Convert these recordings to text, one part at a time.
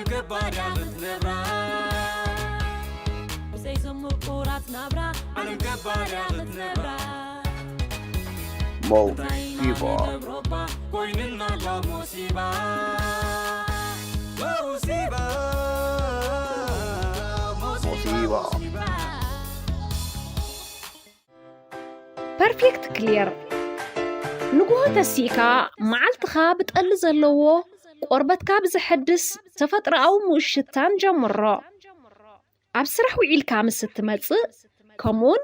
ከባድ ያለት ነብራ ብሰይ ዝምቁራት ናብራ ዓለም ከባድ ያለት ነብራ ሞሲባ ሮባ ኮይንና ላ ሞሲባ ሞሲባ ሞሲባ። ፐርፌክት ክሊር ንግሆ ተሲእካ መዓልትኻ ብጠሊ ዘለዎ ቆርበትካ ብዘሐድስ ተፈጥሮኣዊ ምኡሽታን ጀምሮ። ኣብ ስራሕ ውዒልካ ምስ እትመጽእ ከምኡውን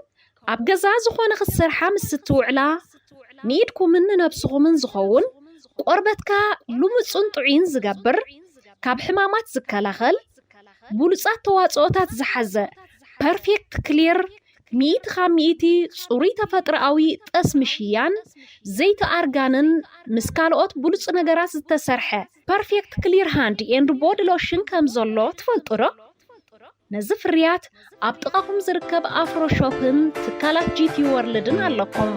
ኣብ ገዛ ዝኾነ ክትሰርሓ ምስ እትውዕላ ንኢድኩምን ንነብስኹምን ዝኸውን ቆርበትካ ልሙጽን ጥዑይን ዝገብር ካብ ሕማማት ዝከላኸል ብሉጻት ተዋጽኦታት ዝሓዘ ፐርፌክት ክሊር ሚእቲ ካብ ሚእቲ ጽሩይ ተፈጥሮኣዊ ጠስሚ ሽያን ዘይቲ ኣርጋንን ምስ ካልኦት ብሉጽ ነገራት ዝተሰርሐ ፐርፌክት ክሊር ሃንድ ኤንድ ቦዲ ሎሽን ከም ዘሎ ትፈልጡ ዶ? ነዚ ፍርያት ኣብ ጥቓኹም ዝርከብ ኣፍሮ ሾፕን ትካላት ጂቲ ወርልድን ኣለኩም።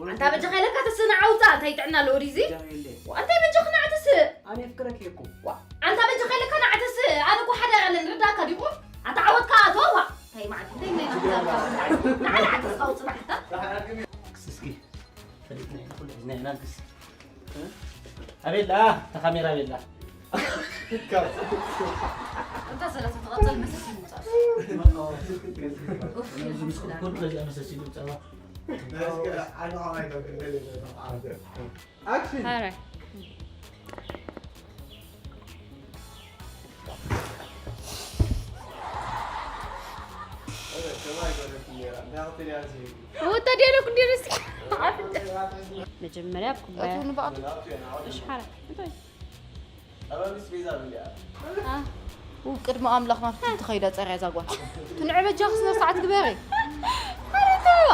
ኣንታ በጃኻ ኢለካ ተስእ ንዓውፃ እንታይ ጥዕና ኣለዎ ድዩ እዚ? እንታይ በጃኻ ንዓተስእ? ኣንታ በጃኻ ኢለካ ንዓተስእ ኣነ እኮ ሓደ ያለን ርዳእካ ዲኹ? ኣታ ዓወትካ ኣቶ ዋ እንታይ ማለት እንታይ ናይ ናትዛካ ንዓተስካ ውፅና ሕታ እስኪ ፈሊጥና ኢና ኩሉ ሒዝና ኢና ንግስ ኣቤላ ተካሜራ ቤላ እንታ ሰላሳ ተቐጸል መሰስ ይምጻእ ኩሉ በዚኣ መሰስ ይምጻዋ Alright. ወታደር ኩንዴ መጀመርያ ኣብ ኩባያ እሺ ሓራ እንታይ ቅድሚ ኣምላኽ ናብቲ ትኸይዳ ጸርያ እዛ ጓል ትንዕበጃ ክስነ ሰዓት ግበሪ ሓሪተዋ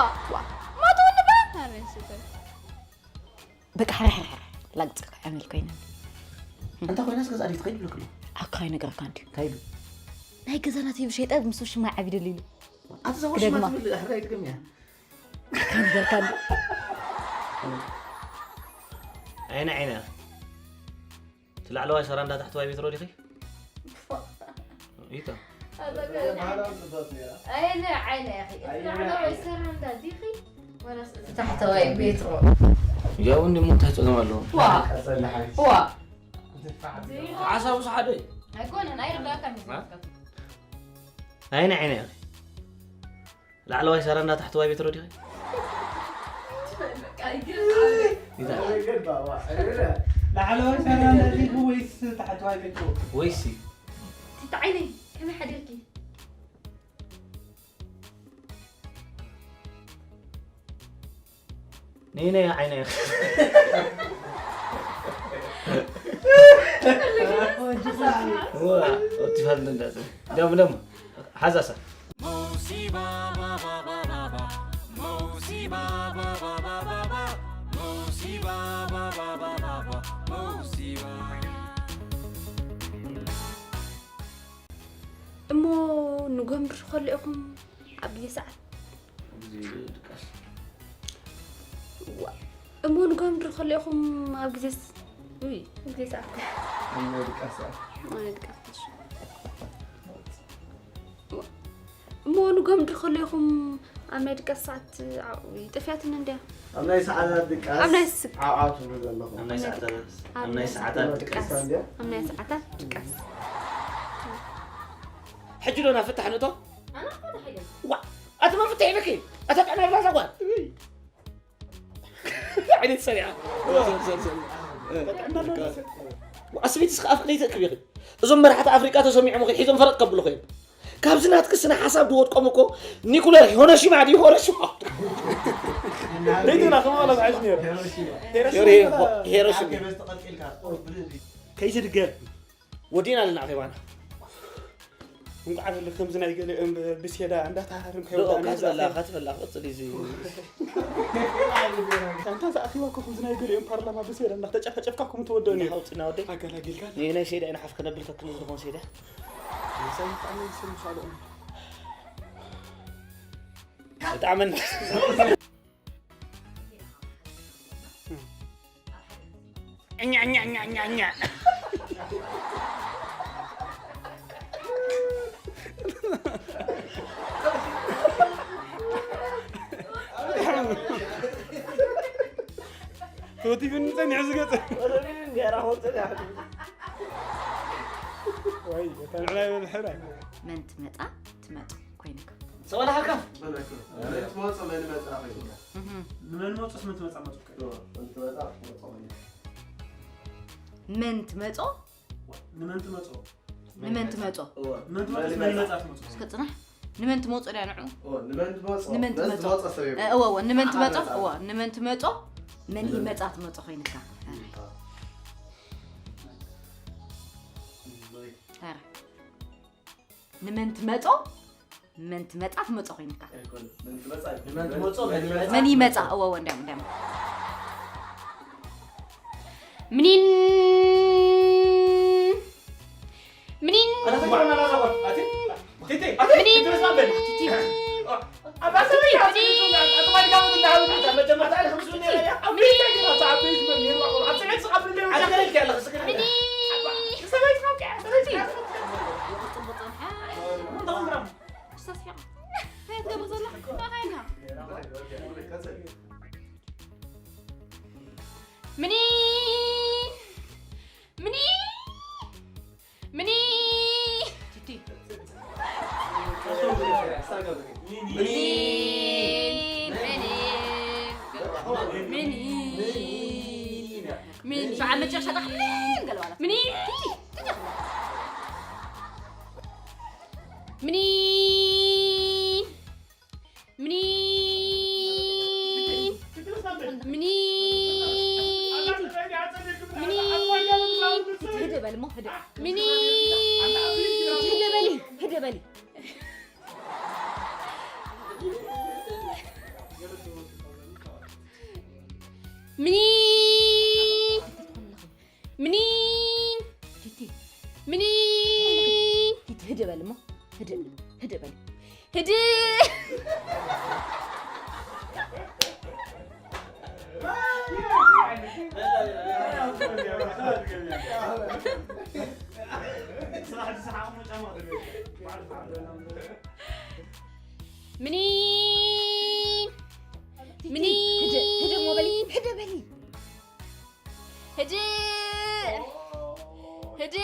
ማትውንባ በቃ ሕርሕርሕር ላግፅካ ዕመል ኮይና እንታ ኮይናስ ገዛ ድዩ ትኸይድ ብለክሎ ኣካይ ነገርካ እንዲ እንታይ ኢሉ ናይ ገዛና ቲቪ ሸይጠ ምስ ሽማይ ዓቢ ደሊሉ ኣቲ ዘወሽማ ትብል ሕራይ ትግም እያ ኣካይ ነገርካ እንዲ ዓይነ ዓይነ እቲ ላዕለዋይ ሰራንዳ ታሕተዋይ ቤትሮ ዲኺ? ኢታ ኣይነ ዓይነ ኢኺ እቲ ላዕለዋይ ሰራንዳ ዲኺ ወላስ እቲ ታሕተዋይ ቤትሮ? ያው እንዲ ሞ እንታይ ጸገም ኣለዎ? ዋ ዋ ሓሳቡ ሓደ ኣይኮነን ኣይርዳእካን እዩ ዝምልከት ዓይነ ዓይነ ኢኺ ላዕለዋይ ሰራንዳ ታሕተዋይ ቤትሮ ዲኺ? ላዕለዋይ ሰራንዳ ዲኺ ወይስ ታሕተዋይ ቤትሮ? ወይሲ ትቲ ዓይነይ ከመይ ሓዲርኪ? ነይ ነይ ዓይነይ ወጅፋል እንዳጽ ደም ደም ሓዛሳ እሞ ንጎምድር ከሎ ኢኹም ኣብ ግዜ ሰዓት ግዜ ድቃስ እሞ ንጎምድር ከሎ ኢኹም ኣብ ግዜ ስ- ውይ ኣብ ግዜ ሰዓት ኣብ ናይ ድቃስ ሰዓት ኣብ ናይ ድቃስ እሺ። እሞ ንጎምድር ከሎ ኢኹም ኣብ ናይ ድቃስ ሰዓት ዓ- ውይ፣ ጠፊኣትኒ እንድያ ኣብ ናይ ሰዓታት ድቃስ ኣብ ናይ ስ- ዓብዓ ትብሉ ዘለኹም ኣብ ናይ ሰዓታት ኣብ ናይ ሰዓታት ድቃስ እንድያ ኣብ ናይ ሰዓታት ድቃስ ሕጂ ዶ ናብ ፍታሕ ንእቶ ዋ ኣቲ መን ፍትሕ ኢልኪ ኣታ ጥዕና ብላ እዛ ጓል ዓይነት ሰሪዓ ኣስቤት እስከ ኣፍ ክደይ ተእክብ ኢኺ እዞም መራሕቲ ኣፍሪቃ ተሰሚዖም ኺ ሒዞም ፈረጥ ከብሉ ኾይኑ ካብዚ ናትኪ ስነ ሓሳብ ዝወድቆም እኮ ኒኩለር ሆነሽማ ድዩ ሆነሽማ ደይትና ከማላ ዝሓሽ ነይሩ ሄሮሽማ ከይትድገም ወዲና ኣለና ኣኼባና እንቋዕ በለ ከምዚ ናይ ገሊኦም ብሴዳ እንዳተሃርም ከይወዳእና እዩ ካትበላ ዝኣኸ ካትበላ ቅፅል እዚ ኣንታ ዝኣኺዋ እኮ ከምዚ ናይ ገሊኦም ፓርላማ ብሴዳ እንዳተጨፈጨፍካ ከም ትወደኦ ነይሩ ሓውፅና ወደይ ኣገላጊልካ ንናይ ሴዳ ኢና ሓፍ ከነብል ከክም ዝኾን ሴዳ ሳይንጣነ ስም ሳልኦም ብጣዕምን እኛ እኛ እኛ እኛ እኛ ተወቲፉኒ ጸኒሑ ዝገጸ። ገራ ሆንተ ወይ ተንዕላይ በልሕራይ። መን ትመጻ ትመጡ ኮይንካ። ሰው ለሃካ። ትመጽእ መን መጻ ኮይንካ። እህ። ንመን መጹስ ምን ትመጻ መጹ። ትመጽእ መን ትመጾ? ንመን ትመጾ? ንመን ትመጾ? እወ። ንመን ትመጾ? ንመን መጻ ትመጾ? እስከ ጽናሕ። ንመን ትመጾ ድያ ንዑ? እወ፣ ንመን ትመጾ? ንመን መን ትመጾ? ትመጾ ሰብ እየ። እወ፣ እወ፣ ንመን ኣሓ ትመጾ? መጻ። እወ፣ ንመን ትመጾ? መን ንመን ይመጻ ትመጾ ኮይንካ? ኣረ። ኣረ። ንመን ትመጾ? መን ትመጻ ትመጾ ኮይንካ። ኣይኮን። መን ትመጻ? መን ትመጾ? መን ይመጻ? መን ይመጻ? እወ፣ እወ፣ እንዲያም፣ እንዲያም። ምኒን። ምኒን። ኣታ ተቆና ናዛ ቆን። ኣቲ። ቲቲ። ምኒን። ቲቲ። ኣባ ሰበይ። ኣቲ ማሊካ ምን እንዳሉ። ኣታ መጀመርታ ለክምሱ ነራ። ኣቢ። ኣታ ኣቢ። ኣቲ ለክምሱ ነራ። ምኒን። ምኒ ምኒ ምኒ ቲቲ ምኒ ምኒ ምኒ ምኒ ሸዓ መጨረሻ ጣ ምኒ ምኒ ምኒ ምኒ ምኒ ምኒ ህደ በል እሞ ህደ ምኒ ህደ በሊ ህደ በሊ ምኒ ምኒ ቲቲ ምኒ ቲቲ ህደ በል እሞ ህደ ህደ በል ህደ ምኒ ምኒ ህደ ህደ እሞ በሊ ህደ በሊ ህጂ ህጂ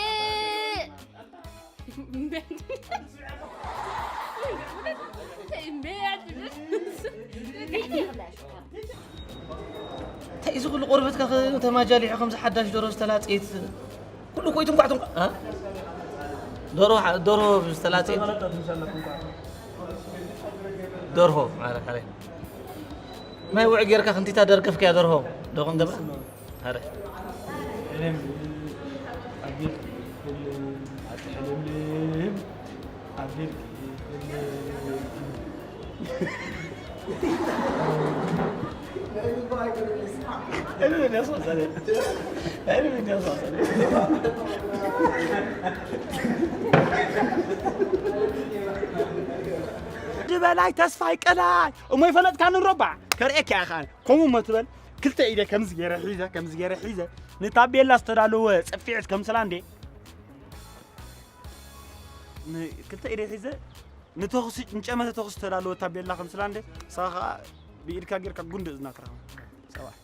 እንታይ እዚ ኩሉ ቆርበትካ ተማጃሊሑ ከምዚ ሓዳሽ ደሮ ዝተላፀየት ኩሉ ኮይቱ እንኳዕ ትንኳዕ ደሮ ደሮ ዝተላፀየት ደርሆ ማለት ማይ ውዕ ጌርካ ክንቲታ ደርገፍካያ ደርሆ ዶ ክንገባ ኣረ ሕልም ኣብ ቤት ሕልም ኣብ ቤት ድበላይ ተስፋይ ቀላይ እሞ ይፈለጥካኒ ሮባ ከርእየካ ኢኻ ከምኡ እሞ ትበል ክልተ ኢደ ከምዚ ገይረ ሒዘ ከምዚ ገይረ ሒዘ ንታቤላ ዝተዳለወ ጽፊዕት ከምስላ እንዴ ክልተ ኢደ ሒዘ ንተኹሲ ንጨመተ ተኹሲ ዝተዳለወ ታቤላ ከምስላ እንዴ ንስኻ ከዓ ብኢድካ ጌርካ ጉንዲ እዝና ትረኽበ ሰብኣይ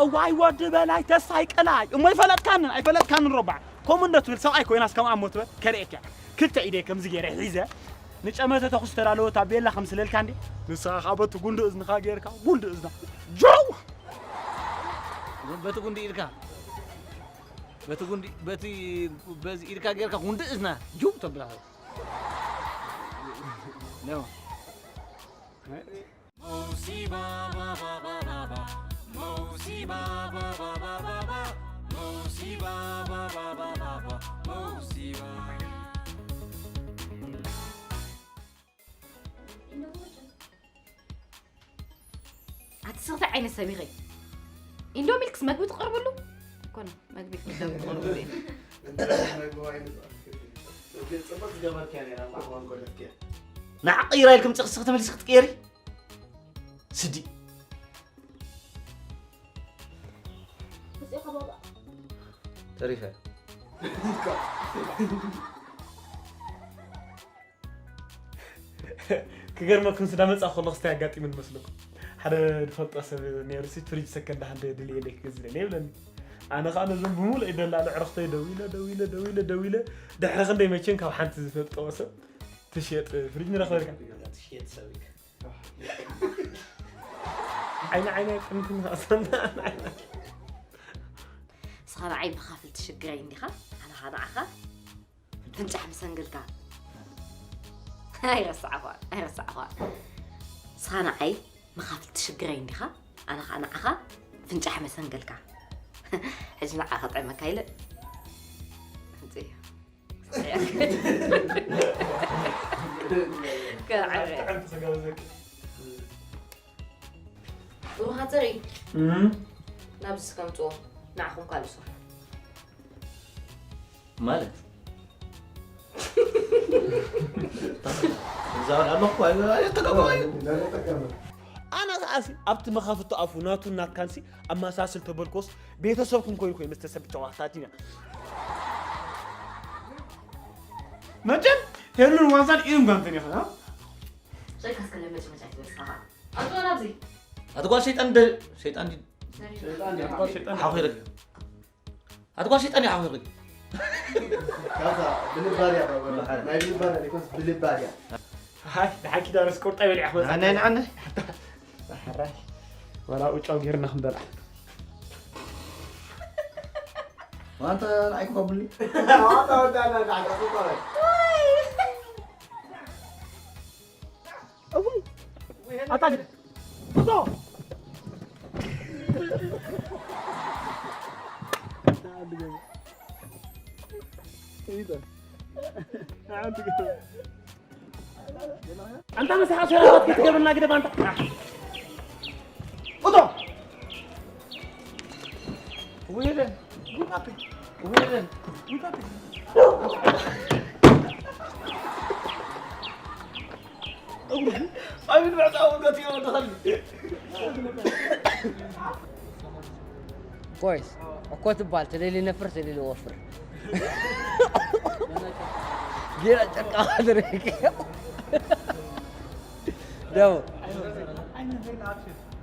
እዋይ ወዲ በላይ ተስፋይ ቀላይ እሞ ይፈለጥካንን ኣይፈለጥካንን ሮባ ከምኡ እንዶ ትብል ሰብኣይ ኮይናስ ከም ኣሞ ትበል ከርእየካ ክልተ ኢደ ከምዚ ገይረ ሒዘ ንጨመተ ተኹስ ተዳለወ ታቤላ ከም ስለልካ እንዴ ንስኻ ካብ በቲ ጉንዲ እዝንኻ ገይርካ ጉንዲ እዝና ጆው በቲ ጉንዲ ኢድካ በቲ ጉንዲ በቲ በዚ ኢድካ ገይርካ ጉንዲ እዝና ጁብ ተብላ ነው موسيبا بابا بابا بابا موسيبا بابا بابا بابا موسيبا بابا بابا بابا موسيبا ኣቲ ስኽቲ ዓይነት ሰብ ኢኺ ኢንዶ ሚልክስ መግቢ ትቐርብሉ ኮነ መግቢ ክዳም ትቐርብሉ እዩ ንዓ ቀይራ ኢልክም ጽቕስኽ ተመሊስ ክትቀየሪ ስዲ ሪፈ ክገርመኩም ስዳ መጻ ከለኹ ስታይ ኣጋጢሙን መስለኩም ሓደ ዝፈልጦ ሰብ ነይሩ ሲ ፍሪጅ ሰከንድ ሃንድ ድልየለይ ክገዝለኒ ይብለኒ ኣነ ከዓ ነዞም ብምሉእ ይደላሉ ዕረኽተይ ደው ኢለ ደው ኢለ ደው ኢለ ደው ኢለ ድሕሪ ክንደይ መቸን ካብ ሓንቲ ዝፈልጠዎ ሰብ ትሽየጥ ፍሪጅ ንረኽበልካ ትሽየጥ ሰብ ዓይኒ ዓይኒ ኣይጥምትን ኣሰና ንስኻ ንዓይ መኻፍል ትሽግረይ እንዲኻ ኣነ ኸዓ ንዓኻ ፍንጫሕ መሰንግልካ ኣይረሳዕኳን ኣይረሳዕኳን ንስኻ ንዓይ መኻፍል ትሽግረይ እንዲኻ ኣነ ኸዓ ንዓኻ ፍንጫሕ መሰንግልካ ሕጂ ንዓኻ ጥዕመካ ኢለ ብሩኻ ፅሪ ናብዚ ስከምፅዎ ንዓኹም ካልእ ስራሕ ማለት እዛውን ኣለኹ ኣይተቀበ ኣነ ከዓሲ ኣብቲ መኻፍቶ ኣፉ ናቱን ናትካንሲ ኣመሳስል ተበልኮስ ቤተሰብኩም ኮይኑ ኮይኑ ዝተሰብ ጨዋታት ኢና መቸም ሄሉን ዋንሳን ኢዩም ጋንተን ኢኻ ሰይካስ ከለ መጭመጫ ይትበስኻ ኣቶ ናብዚ ኣቲ ጓል ሸይጣን ደ ሸይጣን ዲ ሸይጣን ሸይጣን ሓኺርክ ኣቲ ጓል ሸይጣን ሓኺርክ ካብዛ ብልባርያ ናይ ብልባርያ ሊኮስ ብልባርያ ሃይ ንሓኪ ዳረስ ቁርጣ ይበልዕ ኣሕመድ ኣነ ንዓነ ሕራይ ወላ ኡጫው ጌርና ክንበልዓ ዋንተ ንዓይ ክኸብሉ أوي أتاك تو إيه ده أنت مسح أسرار كتجيب لنا كده بانتا أوتو ويلن ويبابي ويلن ويبابي أقول أبي بعد أول قتيل دخل كويس እኮ ትባል ተደልዩ ነፍር ተደልዩ ወፍር ጌራ ጨቃ ማድረግ ደው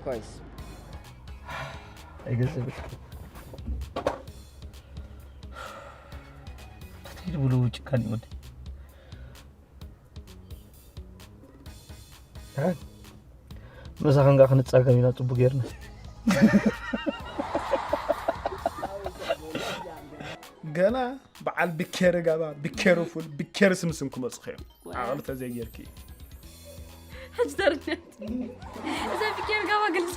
ኮይስ ኣይገዝብል ተተይድ ብሎ ጭካን ይወድ ምሳኽን ጋር ክንጻገም ኢና ጽቡ ጌርና ገና በዓል ብኬር ጋባ ብኬር ፉል ብኬር ስምስም ክመፁ እዮም ዓቕሊ ተዘይጌርኪ ሕጂ ተርነት እዛ ብኬር ጋባ ግልጽ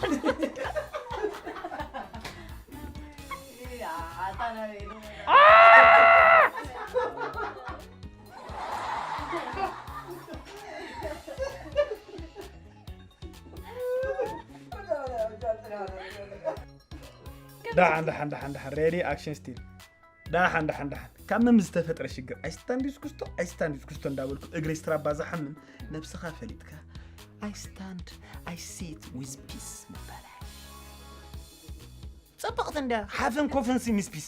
ዳሓን ዳሓን ዳሓን ዳሓን ሬዲ ኣክሽን ስቲል ዳሓን ዳሓን ዳሓን ካብ መም ዝተፈጥረ ሽግር ኣይስታንድ ዩዝ ኩስቶ ኣይስታንድ ዩዝ ኩስቶ እንዳበልኩ እግረይ ስትራባ ዝሓምን ነብስኻ ፈሊጥካ I stand I sit with peace ምባል ሓይሽ ጽብቕቲ እንድያ ሓፍን ኮፍን ሲ ምስ ፒስ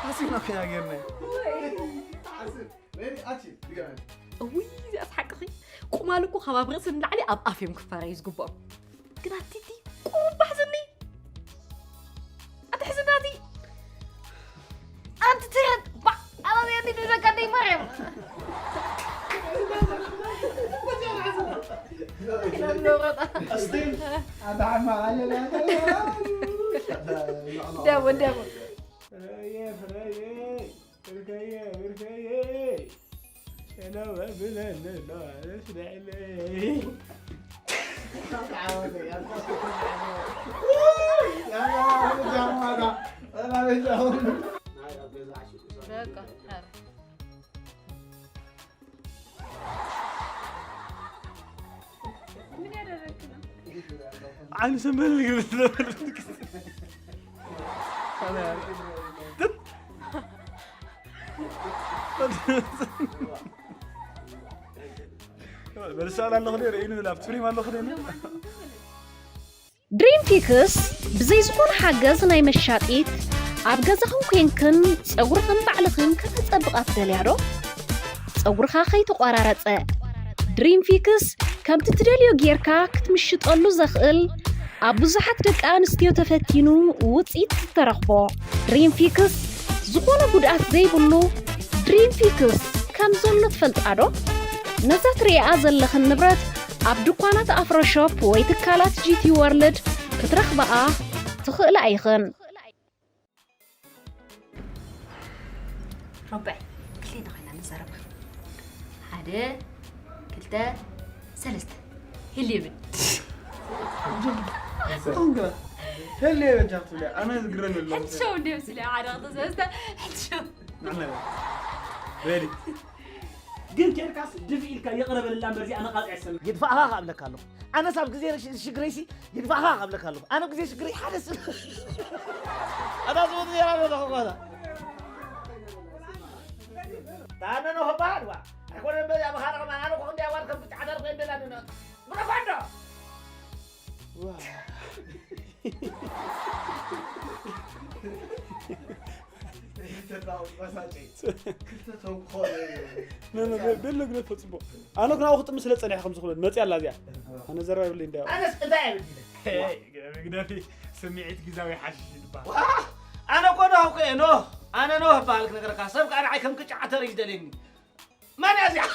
ሓሲብና ኮይና ጌርና እውይ እዚኣስ ሓቅኺ ቁማል እኮ ካብ ኣብ ርእሲ ንላዕሊ ኣብ ኣፍ እዮም ክፋረዩ ዝግብኦም ግና ቲቲ ቁሩብ ባሕዝኒ ኣትሕዝናቲ ኣንቲ ትረድ ባዕ ኣባብያኒ ንዘጋደይ ማርያም ኣዳዕማ ኣለና ደሞ ደሞ ፍረየ ፍረየ ብርከየ ብርከየ ዓይኑ ሰንበል ዝግብር በልሳል ኣለኹ ርእዩ ንብል ኣብቲ ፍሪም ኣለኹ ድሪም ፊክስ ብዘይ ዝኾነ ሓገዝ ናይ መሻጢት ኣብ ገዛኽን ኮንክን ጸጉርኽን ባዕልኽን ከተጸብቓ ትደልያ ዶ? ጸጉርኻ ከይተቋራረጸ ድሪም ፊክስ ከምቲ ትደልዮ ጌርካ ክትምሽጠሉ ዘኽእል ኣብ ብዙሓት ደቂ ኣንስትዮ ተፈቲኑ ውጽኢት ዝተረኽቦ ድሪም ፊክስ ዝኾነ ጉድኣት ዘይብሉ ድሪም ፊክስ ከም ዘሎ ትፈልጣ ዶ? ነዛ ትርእያ ዘለኽን ንብረት ኣብ ድኳናት ኣፍሮ ሾፕ ወይ ትካላት ጂ ቲ ወርልድ ክትረኽብኣ ትኽእላ ኢኽን። ረቡዕ ክልቴና ኮይና ንዛረባ። ሓደ ክልተ ሰለስተ ህል ይብል። ኮንግራ ህል በጃ ትብለ ኣነ ዝግረም የሎ ሕጂ ሸው እንደ ምስለ ሓደ ክልተ ሰለስተ ሕጂ ሸው ሬዲ ግን ኬድካስ ድፍ ኢልካ ይቕረ በልላ እምበር እዚኣ ነቓጽ ኣይሰምዕ። ይድፋእኻ ክኣብለካ ኣለኹ። ኣነስ ኣብ ግዜ ሽግረይሲ ይድፋእኻ ክኣብለካ ኣለኹ። ኣነ ኣብ ግዜ ሽግረይ ሓደ ስብ ኣታ ዝሞት ጌራ ኣለኹ ጓዛ ታነኖ ህባሃድ ዋ ኣይኮነ በዚ ኣብ ኻረቕ ማን ኣነ ኮ እንዲ ኣዋድ ከም ብትዓዳር ኮይን ደላ ንነጥ ብረፋዶ ክልተ ጣውጥ መሳጨይ ክልተ ተንኮል ቤሎ ግደፎ ፅቡቅ ኣነ ኩናኡ ክጥሚ ስለ ፀኒሐ ከም ዝኽበል መፅያ ኣላ እዚኣ ኣነ ዘረባ ይብለይ እንዳ ኣነስ እንታይ ኣይበድለ ግደፊ ስምዒት ግዛዊ ሓሽሽ ይድባል ኣነ እኮ ኖህ እኮ እየ ኖህ ኣነ ኖህ እበሃል ክነግረካ ሰብ ከዓ ንዓይ ከም ቅጫ ዓተር እዩ ዝደልየኒ መን እያ እዚኣ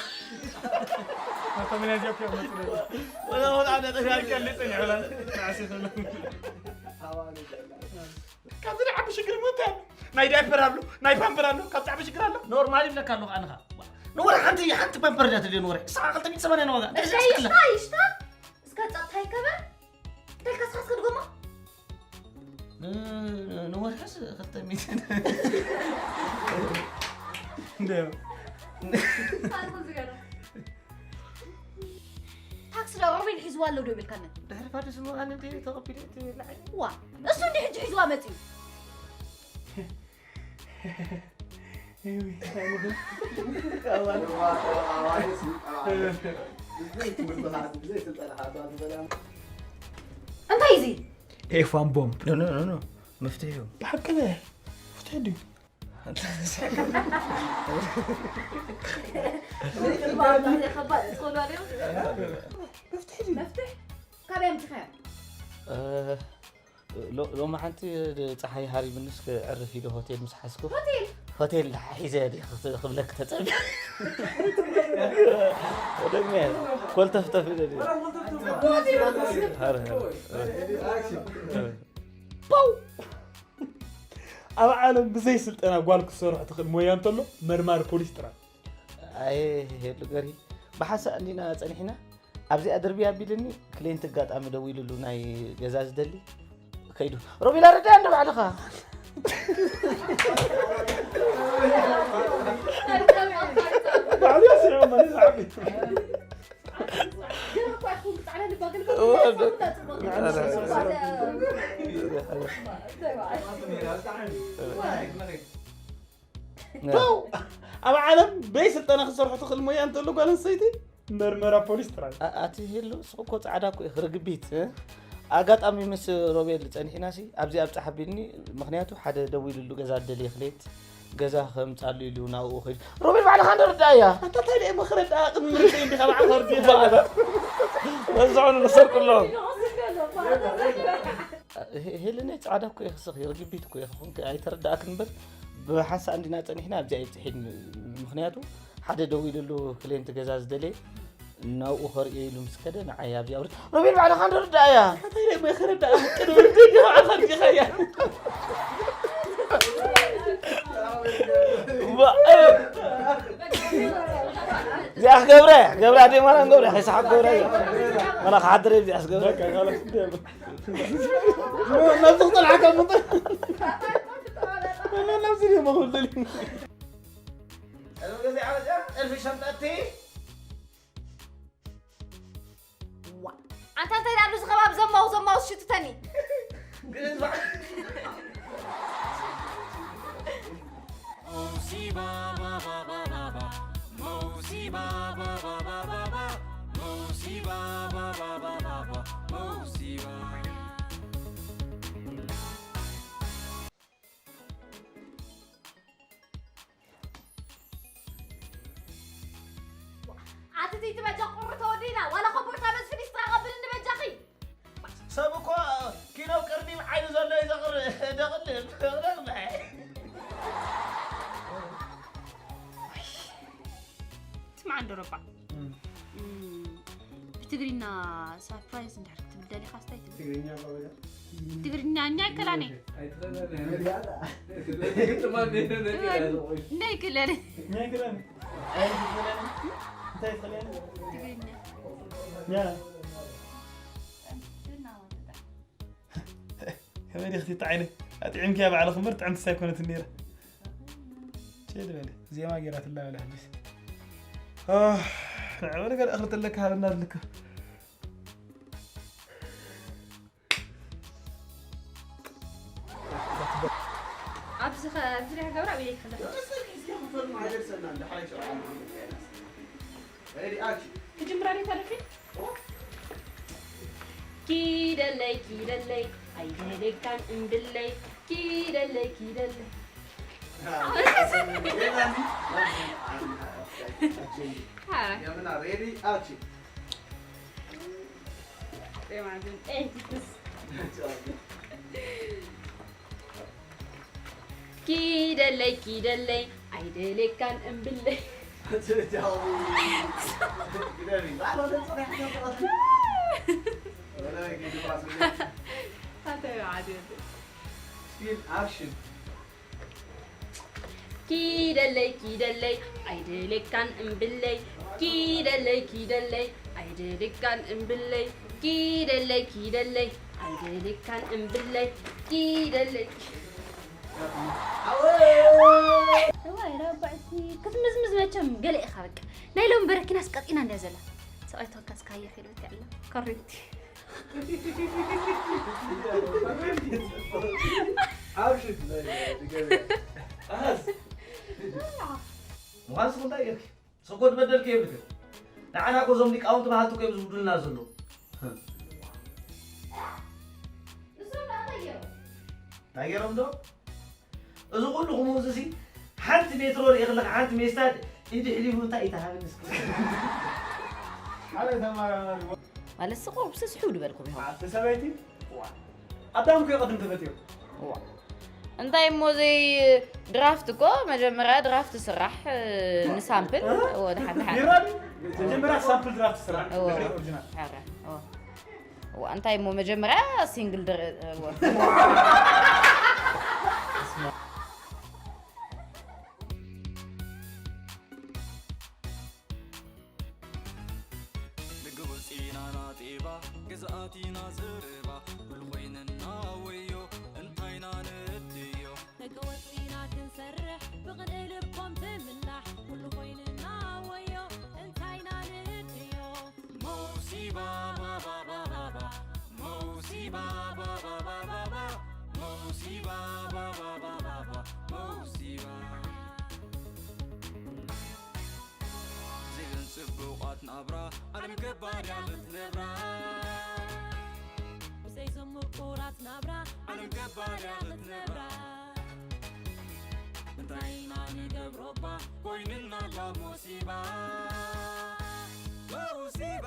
ካብቶም ናይ ዚኦፕያ መፅለይ ወላ ወላ ኣነ ጠፊያ ይቀልፅን ይብላል ንዓሲ ከሎ ካብዚ ናይ ዓቢ ሽግር ሞት ኣሎ ናይ ዳይፐር ኣሎ ናይ ፓምፐር ኣሎ ካብዚ ዓቢ ሽግር ኣሎ ኖርማል ይብለካ ኣለኹ ኣንኻ ንወረ ሓንቲ ሓንቲ ፓምፐር እያ ትድልዮ ንወረ ስዓ ክልተ ሚእቲ ሰማንያ ንዋጋ እዛ ይሽታ ይሽታ እስካ ጸጥታ ይከበ እንታይ ካስካ እስከ ድጎማ ንወርሕስ ክልተ ሚእቲ እንደ ኣልኮል ዝገራ ታክሲ ዶ ሮቤል ሒዝዋ ኣሎ ዶ ይብልካኒ ድሕሪ ፋድስ ምዃን እንተ ተቐቢለ ትብላዓይ ዋ እሱ እንዲ ሕጂ ሒዝዋ መፅዩ እንታይ እዚ ኤፋን ቦምብ ኖ ኖ ኖ መፍትሒ እዩ ብሓቂ ፍትሒ ድዩ መፍትሒ ካበይ ኣምፅኻዮ ሎሚ ሓንቲ ፀሓይ ሃሪብንስ ክዕርፍ ኢሉ ሆቴል ምስ ሓዝኩ ሆቴል ሆቴል ሒዘ ክብለክ ተፀብ ደግመ ኮልተፍተፍ ኢለ ፓው ኣብ ዓለም ብዘይ ስልጠና ጓል ክትሰርሖ ትኽእል ሞያ እንተሎ መርማሪ ፖሊስ ጥራይ ኣየ ሄሉ ገሪ ብሓንሳእ እንዲና ፀኒሕና ኣብዚኣ ድርቢ ኣቢልኒ ክሌንት ኣጋጣሚ ደዊሉሉ ናይ ገዛ ዝደሊ ከይዱ ሮቤል ኣረዳ እንደ ባዕልኻ ባዕሉ ስዑ መን ዝዓቢ ኣብ ዓለም በይ ስልጠና ክሰርሑ ትኽእል ሞያ እንተሎ ጓል ኣንስተይቲ መርመራ ፖሊስ ጥራይ ኣቲ ሄሉ ንስኹ እኮ ፃዕዳ እኮ ኢኽ ርግቢት ኣጋጣሚ ምስ ሮቤል ፀኒሕና ሲ ኣብዚ ኣብፃሕ ኣቢልኒ ምክንያቱ ሓደ ደዊልሉ ገዛ ደልየ ክሌት ገዛ ከምፃሉ ኢሉ ናብኡ ከይዱ ሮቤል ባዕልኻ እንደርዳእ እያ ኣታ እንታይ ደሞ ክረዳእ ቅድሚ ምርጫ እንዲኻ ባዕልኻ ርዲኻ በዝሖ ንሰርቅሎም ሄልነይ ፃዕዳ እኮ ኢኽስኽ ርግቢት እኮ ኢኽኹን ኣይተረዳእክን እምበር ብሓንሳእ እንዲና ፀኒሕና ኣብዚኣ ይብፅሒድ ምክንያቱ ሓደ ደው ኢሉሉ ክሌንት ገዛ ዝደለየ ናብኡ ከርእዮ ኢሉ ምስ ከደ ንዓይ ኣብዚ ኣውርድ ሮቤል ባዕልኻ እንዶ ርዳእ እያ እንታይ ደሞ ክርዳእ ቅድሚ ርድእ ባዕልኻ ርዲኻያ እዚኣ ክገብረ ገብረ ኣደይ ማርያም ገብረ ከይሰሓቅ ገብረ እያ መና ክሓድር እዚኣ ክገብረ ነብዚ ክጠልዓካ ምንጠ ነብዚ ደሞ ክብል ጠልፊ ሸምጠቲ ዋ ኣንታ እንታይ ዳሉ ዝኸባብ ዘማው ዘማው ሽትተኒ ኣትቲ ትበጃ ቁሪ ተወዲና ዋላ ኮቦርታ በዝፊ ሊስትራ ቀብልኒ በጃኺ። ሰብ እኮ ኪኖ ቅርኒ ብዓይኑ ዘሎ እዩ ዘቕር-፣ ደቕልል። ትስማዕ እንዶ ረባ። እም። እም፣ ብትግርኛ ሳፕራይዝ እንድሕር ክትብል ደሊኻ ስታይ ትብል? ትግርኛ እኮ በቃ። ትግርኛ እኛ ኣይከላኔ። ኣይትኸለኔ። ግጥማ እንደ ነቲ ያዘ ቆይ። እንዳይክለል። እኛ ኣይከላኔ። ኣይትኸለኔ። እንታይ ትኸለኔ? ትግርኛ። ያ። ከመይ ዲኽቲ እታ ዓይነይ? ኣጥዒምክያ ባዕልኺ እምበር ጥዕምቲ ኣይኮነትን ነይራ። ቼ ዝበለ ዜማ ገይራትላ በለ ሕጂስ። ኣህ፣ ንዕበለ ገለ እኽሊ ተለካ ሃበና ኣለካ። ኣብዚ ኸ-፣ ኣብዚ ዲኻ ገብረ ኣብ ኢደይ ክሕለፍ? Ready, action. ክጅምራ ዲታ ደፊ? ኪደለይ፣ ኪደለይ፣ ኣይደለካን እምብለይ። ኪደለይ፣ ኪደለይ። ኣረ። Ready, action. ሬማ ግን ኤዲትስ። ኪደለይ፣ ኪደለይ፣ ኣይደለካን እምብለይ። ግደሪ። ኣታ ዓዲ ወዲ። Still action. ኪደለይ፣ ኪደለይ፣ ኣይደለካን እምብለይ። ኪደለይ፣ ኪደለይ፣ ኣይደለካን እምብለይ። ኪደለይ፣ ኪደለይ፣ ኣይደለካን እምብለይ። ኪደለይ። እዋይ፣ ረባዕቲ ክትምዝምዝ መቸም ገለ ኢኻ በቃ። ናይ ሎሚ በረኪናስ ቀጢና እንድያ ዘላ። ሰብኣይ ተወካስ ካየ ከይዱ በቃ ኣላ። ኮሪንቲ። ኣብሽት ናይ ድገበያ። ኣሃዝ። ምዃን ስኹም እንታይ ጌርኪ? ሰጎድ በደልኪ የብልክን። ንዓና እኮ እዞም ሊቃውንቲ በሃልቲ እኮ እዮም ዝውዱልና ዘለዉ። እንታይ ገይሮም ዶ? እዚ ኩሉ ክምውዝሲ ሓንቲ ሜትሮ ርኢኽለኻ ሓንቲ ሜስታል ኢድ ሕሊፉ እንታይ እዩ ተሃብኒ እስኪ? ሓደ ተመራማሪ ማለት ስቆ ብስስሑ ድበልኩም ኢኹም። ኣቲ ሰበይቲ ኣዳም ከ ቅድም ተፈጢሩ። ዋ። እንታይ እሞ ዘይ ድራፍት እኮ መጀመርያ ድራፍት ስራሕ፣ እ፣ ንሳምፕል፣ እ? እዎ፣ ድሓን፣ ድሓን። ቢራ ድዩ? መጀመርያ ሳምፕል ድራፍት ስራሕ፣ እዎ። ድሕሪ ኦሪጂናል። ኧረ፣ እዎ። እዋ፣ እንታይ እሞ መጀመርያ ሲንግል ድረ-፣ እዋ። ንግወፂና ናጤባ፣ ግዝኣቲና ዝርባ፣ ኩሉ ኮይንና ወዮ፣ እንታይና ንእትዮ። ንግወፂና ክንሰርሕ፣ ብቕንኢ ልቦም ትምላሕ፣ ኩሉ ኮይንና ወዮ፣ እንታይና ንእትዮ። መውሲባ፣ ባባ፣ ባባ፣ መውሲባ፣ ባባ፣ ባባ፣ መውሲባ፣ ባባ፣ ባባ፣ መውሲባ። እዘን ጽቡቓት ናብራ፣ ዓለም ገባር እያ ክትነብራ። ብዘይዞም ምቁራት ናብራ፣ ዓለም ገባር እያ ክትነብራ። እንታይ ኢና ንገብሮ እባ፣ ኮይንና ኣላ ሞሲባ። ሞሲባ።